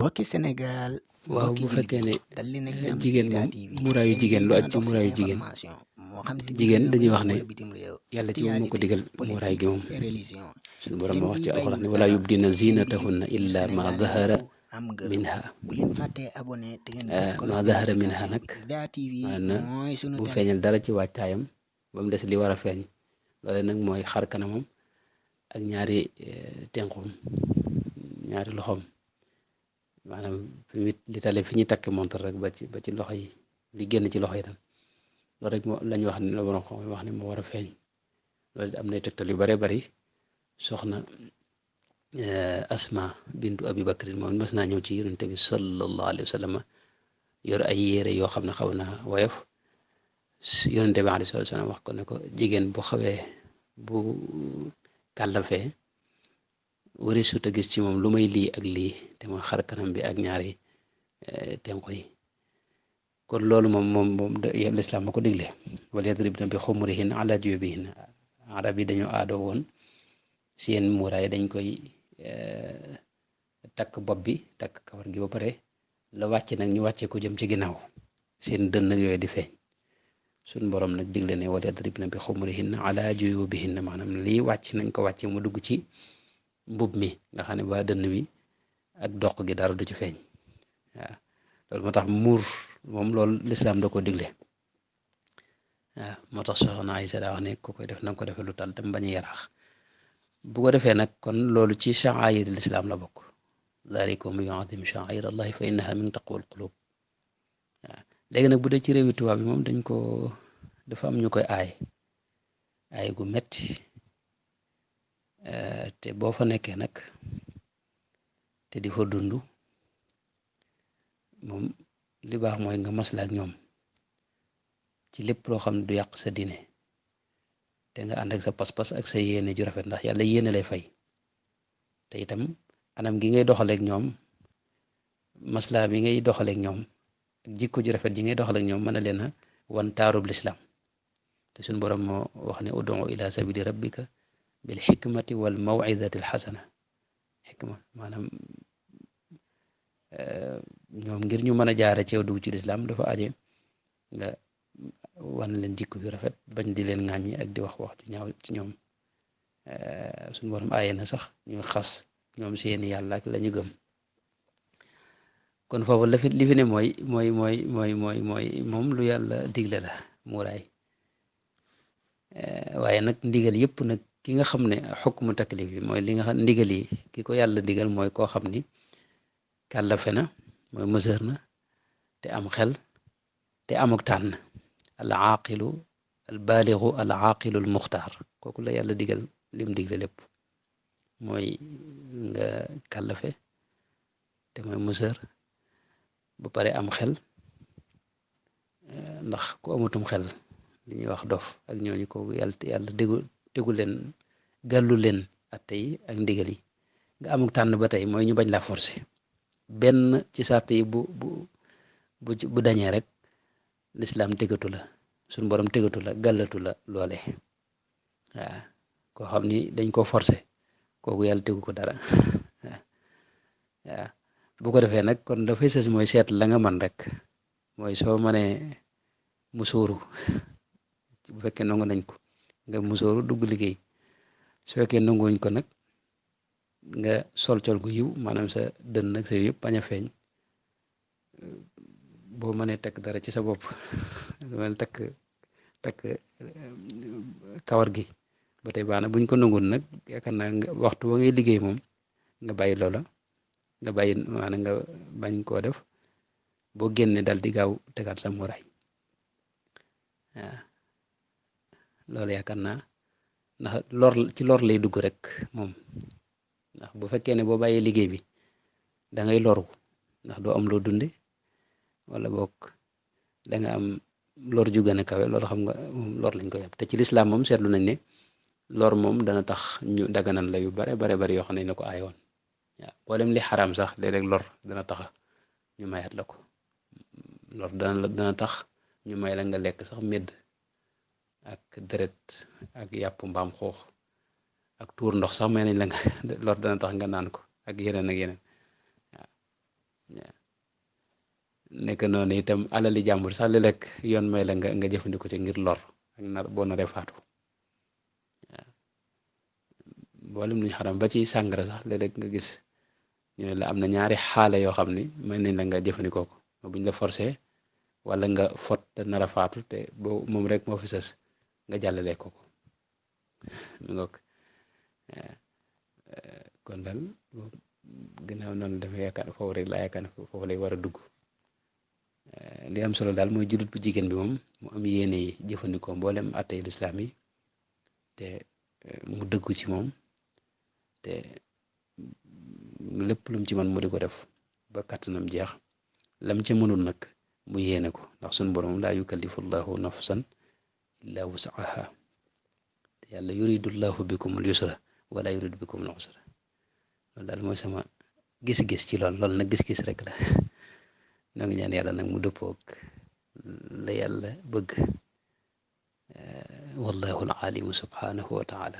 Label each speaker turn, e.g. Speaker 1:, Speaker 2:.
Speaker 1: mbokki Sénégal
Speaker 2: waaw
Speaker 1: mbokki
Speaker 2: bu
Speaker 1: jullit
Speaker 2: fekkee
Speaker 1: yi
Speaker 2: ne
Speaker 1: dal leen ak jàmm si
Speaker 2: jigéen
Speaker 1: Ika
Speaker 2: moom
Speaker 1: TV
Speaker 2: muraayu
Speaker 1: seen
Speaker 2: jigéen
Speaker 1: bi
Speaker 2: lu
Speaker 1: gën
Speaker 2: aj
Speaker 1: a
Speaker 2: ci
Speaker 1: dox si
Speaker 2: muraayu jigéen
Speaker 1: information moo xam si biir
Speaker 2: jigéen
Speaker 1: réew mi
Speaker 2: dañuy wax ne
Speaker 1: wala bitim réew
Speaker 2: yàlla ci moom moo ko
Speaker 1: actualité
Speaker 2: digal muraay gi
Speaker 1: politique
Speaker 2: moom
Speaker 1: et religion
Speaker 2: suñu borom
Speaker 1: seen
Speaker 2: ma wax
Speaker 1: bi
Speaker 2: ci alxuraan ne
Speaker 1: bàyyiwul
Speaker 2: wala
Speaker 1: dara
Speaker 2: yubdina
Speaker 1: seen bi
Speaker 2: zinatahunna
Speaker 1: ngir
Speaker 2: illa ma
Speaker 1: Sénégal
Speaker 2: zahara
Speaker 1: yëpp am ngërëm
Speaker 2: minha
Speaker 1: bu leen fàttee abonné te ngeen bës
Speaker 2: ma
Speaker 1: cloche de
Speaker 2: zahara minha
Speaker 1: notification
Speaker 2: nag
Speaker 1: bi Ika TV
Speaker 2: maanaam
Speaker 1: mooy sunu
Speaker 2: bu
Speaker 1: télé.
Speaker 2: feeñal dara ci wàccaayam ba mu des li war a feeñ loole nag mooy xar kanamam ak ñaari tenqum ñaari loxoom maanaam li tale fi ñu takk montar rek ba ci loxo yi li génn ci loxo yi tam loolu rek moo lañu wax ne la borom xam wax ne moo war a feeñ loolu it am nay tegtal yu bare bari soxna asma bintu abi bakrin moom mas naa ñëw ci yonente bi sallallahu alayhi wa sallam yor ay yére yoo xam ne xaw na woyof yonente bi alayhi salatu salaam wax ko ne ko jigéen bu xawee bu kàllafee wari sut a gis ci moom lu may lii ak lii te mooy xar kanam bi ak ñaari tenko yi kon loolu moom lislaam ma ko digle wala yadribna bi xumurihin ala juyubihin arab yi dañoo aadoo woon seen muuraay dañ koy takk bopp bi takk kawar gi ba pare la wàcce nag ñu wàcce ko jëm ci ginnaaw seen dënn nag yooyu di feeñ suñ borom nag digle ne wala yadribna bi xumurihin ala juyubihin maanaam lii wàcc nañ ko wàcce mu dugg ci mbub mi nga xam ne ba dënn bi ak doq gi dara du ci feeñ waaw loolu moo tax muur moom loolu lislaam da ko digle waaw moo tax soxna Aysa daa wax ne ku koy def na nga ko defee lu tal te bañ a yaraax bu ko defee nag kon loolu ci sha'air lislaam la bokk zalikum yu'azzim sha'air allahi fa innaha min taqwal qulub waaw léegi nag bu dee ci réewi tubaab bi moom dañ ko dafa am ñu koy aay gu metti te boo fa nekkee nag te di fa dund moom li baax mooy nga masla ak ñoom ci lépp loo xam ne du yàq sa diine te nga ànd ak sa pas-pas ak sa yéene ju rafet ndax yàlla yéene lay fay te itam anam gi ngay doxaleek ñoom masla bi ngay doxaleek ñoom ak jikko ju rafet ji ngay doxaleek ñoom mën a leen a wan taarub lislaam te suñ borom moo wax ne ud'u ila sabili rabbika bil xikmati wal maw'izati al xasana xikma maanaam ñoom ngir ñu mën a jaare ceew dugg ci lislaam dafa aje nga wan leen jikko yu rafet bañ di leen ŋàññi ak di wax ju ñaaw ci ñoom suñu borom aaye na sax ñu xas ñoom seeni yàlla ak la ñu gëm kon foofu li fi ne mooy moom lu yàlla digle la muuraay waaye nag ndigal yëpp nag ki nga xam ne xukmu taklif yi mooy li nga xam ndigal yi ki ko yàlla digal mooy koo xam ni kàllafe na mooy mësër na te am xel te amuk tànn al aaqilu al baaligu al aaqilu al muxtaar kooku la yàlla digal lim digle lépp mooy nga kàllafe te mooy mësër ba pare am xel ndax ku amutum xel li ñuy wax dof ak ñooñu ko yàlla tegu leen gàllu leen atte yi ak ndigal yi nga amuk tànn ba tey mooy ñu bañ la forcer benn ci sart yi bu dañee rek lislaam tegatu la suñ borom tegatu la gàllatu la loole waaw koo xam ni dañ koo forcer kooku yàlla tegu ko dara waaw bu ko defee nag kon dafay sës mooy seet la nga man rek mooy soo mënee musóoru bu fekkee nangu nañ ko nga musóoru dugg liggéey su fekkee nanguwuñ ko nag nga sol col gu yiw maanaam sa dënn nag sa yëpp bañ a feeñ boo mënee takk dara ci sa bopp mel takk kawar gi ba tey baax na buñ ko nangoon nag yaakaar naa nga waxtu wa ngay liggéey moom nga bàyyi loola nga bàyyi maanaam nga bañ koo def boo génne dal di gaaw tegaat sa muuraay waaw loolu yaakaar naa ndax lor lay dugg rek moom ndax bu fekkee ne boo bàyyee liggéey bi da ngay loru ndax doo am loo dunde wala boog da nga am lor ju gën a kawe loolu xam nga moom lor lañ ko yàpp te ci lislaam moom seetlu nañ ne lor moom dana tax ñu daganan la yu bare bari yoo xam ne na ko aay woon waaw boolem li xaraam sax léeg-léeg lor dana tax ñu mayat la ko lor dana tax ñu may la nga lekk sax medd ak deret ak yàpp mbaam xoox ak tuur ndox sax may nañ la nga lor dana tax nga naan ko ak yeneen waaw nekk noonu itam alali jàmbur sax léeg-léeg yoon may la nga jëfandikoo ci ngir lor ak nar boo naree faatu waaw mboolem luñ xaram ba ci sàngara sax léeg-léeg nga gis ñu ne la am na ñaari xaale yoo xam ni mën nañ la nga jëfandikoo ko buñ la forcé wala nga fot te nar a faatu te boo moom rek moo fi sës nga jàllale ko mi ngoog kon daal ginnaaw noonu dafa yaakaar foofu rek laa yaakaar ne foofu lay war a dugg li am solo daal mooy jullit bu jigéen bi moom mu am yéene yi jëfandikoo mboolem attey lislaam yi te mu dëggu ci moom te lépp lum ci man mu di ko def ba kàttanam jeex lam ca mënul nag mu yéene ko ndax suñu borom laa yukallifu llahu nafsan illa wusaha te yàlla yuridu llahu bikumul yusra wala yuridu bikumul usra loolu daal mooy sama gis-gis ci lool nag gis-gis rek la noo ngi ñaan yàlla nag mu dëppoog la yàlla bëgg wallahu al alimu subhanahu wa taala